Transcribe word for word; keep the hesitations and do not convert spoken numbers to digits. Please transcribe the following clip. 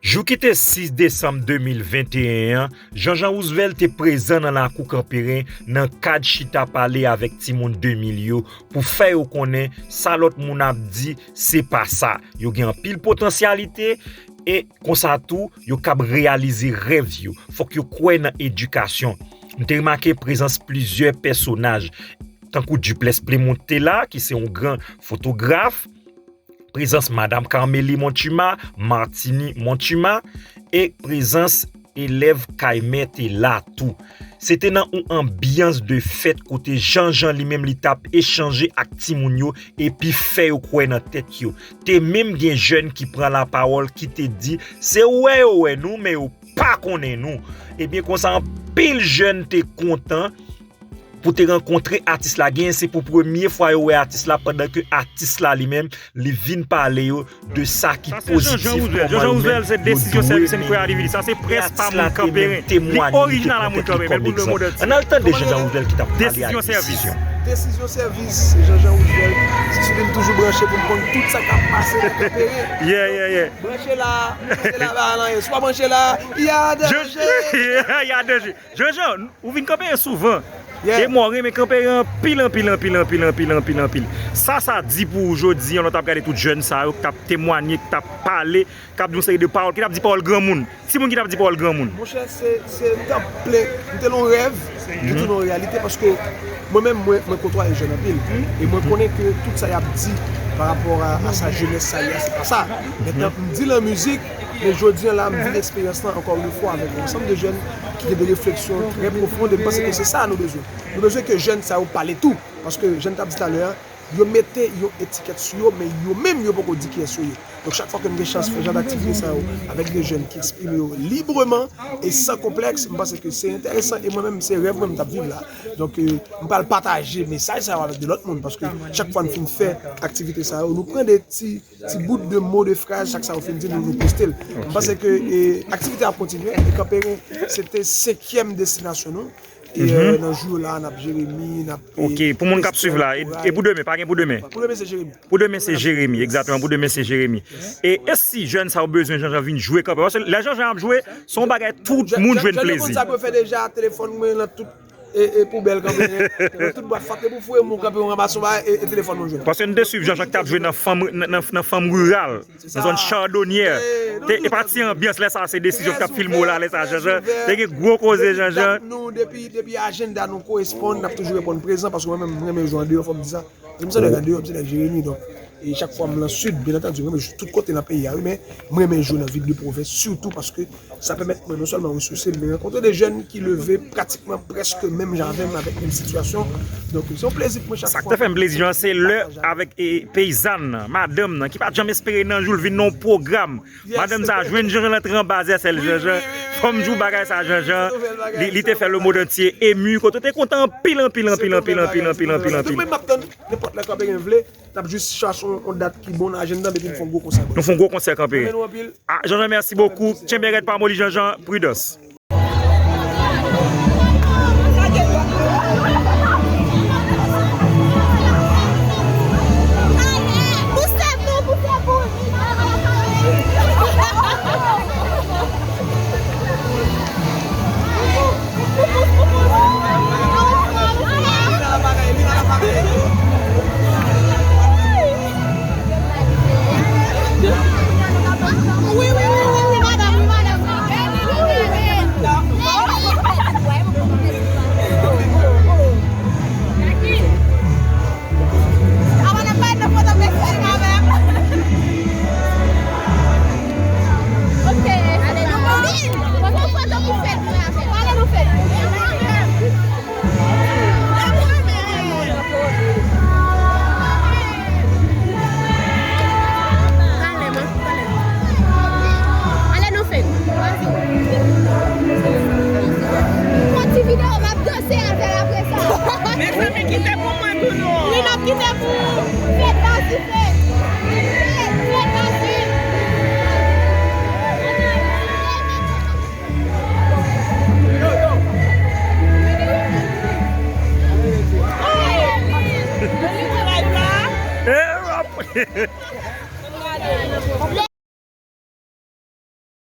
Jou ki te sis desanm de mil venteyen an, Jean Jean Roosevelt te prezan nan lakou Kanperen nan kad chita pale avèk timoun de mil yo pou fè yo konnen sa lòt moun ap di se pa sa. Yo gen anpil potansyalite e konsa tou yo kab reyalize rèv yo. Fòk yo kwè nan edikasyon. M te remake prezans plizyè pèsonaj, tankou Duplessis Plemont te la, ki se yon gran fotograf, prezans Madam Carmely Monchuma, Martiny Monchuma, e prezans elèv Kaymer te la tou. Se te nan yon anbyans de fèt kote Jean Jean li menm li t ap echanje ak timoun yo epi fè yo kwè nan tèt yo. Te menm gen jèn ki pran lapawòl ki te di se wè yo wè nou men yo pa konnen nou. Ebyen konsa anpil jèn te kontan pou te rankontre atis la. Genyen se pou premye fwa yo wè atis la pandan ke atis la li menm li vin pale yo de sa ki pozitif, kòman yo menm yo dwe. Sa se Jean Jean Roosevelt, se desizyon sèvis, se m kwè a rive di sa, se près pa moun Kanperen. Li orijinal a moun Kanperen, men l pou l mwen modèl ti. Ann al tande Jean Jean Roosevelt ki t ap pale ak desizyon sèvis. Desizyon sèvis, Jean Jean Roosevelt, se sou li m toujou branche pou m konn tout sa k ap pase nan Kanperen. Yeah, yeah, yeah. Branche la, se la ba lan ye. Si w pa branche la, y a danje. Y a danje. Jean Jean, ou vin Kanperen souvan. Yeah. E mwen renmen Kanperen anpil, anpil, anpil, anpil, anpil, anpil, anpil. Sa sa di pou ou jodi an, lè w t ap gade tout jèn sa yo k t ap temwanye, k t ap pale, k ap di yon seri de pawòl, ki t ap di pawòl granmoun. Timoun ki t ap di pawòl granmoun. Monchè, se, se, m t ap plen, m te nan yon rèv, li tounen yon reyalite, paske mwen menm, mwen, mwen kotwaye jèn anpil. E mwen konnen ke tout sa y ap di pa rapò a, a sa jenès sa ye a, se pa sa. Mentnan, m di l an mizik, men jodi an la, m viv eksperyans lan ankò yon fwa avèk yon ansanm de jèn ki gen de refleksyon trè pwofon, e m panse ke se sa nou bezwen. Nou bezwen ke jèn sa yo pale tou, paske jan n t ap di talè a, yo mete yon etikèt sou yo, men yo menm yo poko di kiyès yo ye. Donk chak fwa ke m gen chans fè jan d aktivite sa yo avèk de jèn ki eksprime yo libreman e san konplèks, m panse ke se enteresan e mwen menm se rèv mwen m t ap viv la. Donk, euh, m pral pataje mesaj sa yo avèk de lòt moun, paske chak fwa n fin fè aktivite sa yo, nou pran de ti, ti bout de mo, de fraz, chak sa yo fin di, nou, nou poste l. M panse ke, e, aktivite a ap kontinye, e Kanperen, se te senkyèm destinasyon nou. E, euh, nan jou yo la, n ap Jeremi, n ap, e, ok, pou moun k ap swiv la, e, e pou demen, pa gen pou demen? Pou demen, se Jeremi. Pou demen, se Jeremi, egzakteman, pou demen, se Jeremi. E, e si jèn sa yo bezwen Jean Jean vin jwe Kanperen? Paske lè Jean Jean ap jwe, se yon bagay tout moun jwenn plezi. Jan de moun sa yo fè deja, telefòn mwen nan tout, e, e poubèl Kanperen, nan tout bwat fatra, depi w foure m ou kanpe, ou ranmase yon bagay, e, e telefòn mwen jwenn. Paske n te swiv Jean Jean ki t ap jwe nan fanm, nan, nan, nan fanm riral. Nan zòn Chardonnière. Te, e pati anbyans lè sa, se desizyon ki t ap filme w la, lè sa, Jean Jean. Te gen gwo koze, Jean Jean. Nou, depi, depi ajanda nou koresponn, n ap toujou reponn prezan, paske mwen menm, mwen renmen jwe andeyò, fò m di sa. Paske m se nèg andeyò, m se nèg Jeremi, donk, e chak fwa m lan Sid, byen antandi, mwen renmen jwe tout kote nan peyi a, wi, men mwen renmen jwe nan vil de pwovens, sitou paske sa pèmèt mwen non sèlman resouse m, men rankontre de jèn ki leve pratikman prèske menm jan avè m, avèk menm sitiyasyon. Donk, se yon plezi pou mwen chak fwa. Sa k te fè m plezi, Jean, se lè avèk, e, peyizàn nan, madanm nan, ki pa t janm espere nan jou l vin nan yon pwogram. Madanm sa, jwenn Jean Jean antre anba zèsèl Jean Jean. Fò m di w bagay sa, Jean Jean, li, li te fè lemonn antye emu, kote w te kontan anpil, anpil, anpil. Nenpòt lè Kanperen vle, n ap jis chache yon, yon dat ki bon nan ajanda, epi n fè yon gwo konsè. Nou fè yon gwo konsè Kanperen. Ah, Jean Jean, mèsi bokou. Tchenbe rèd, pa moli, Jean Jean. Pridans.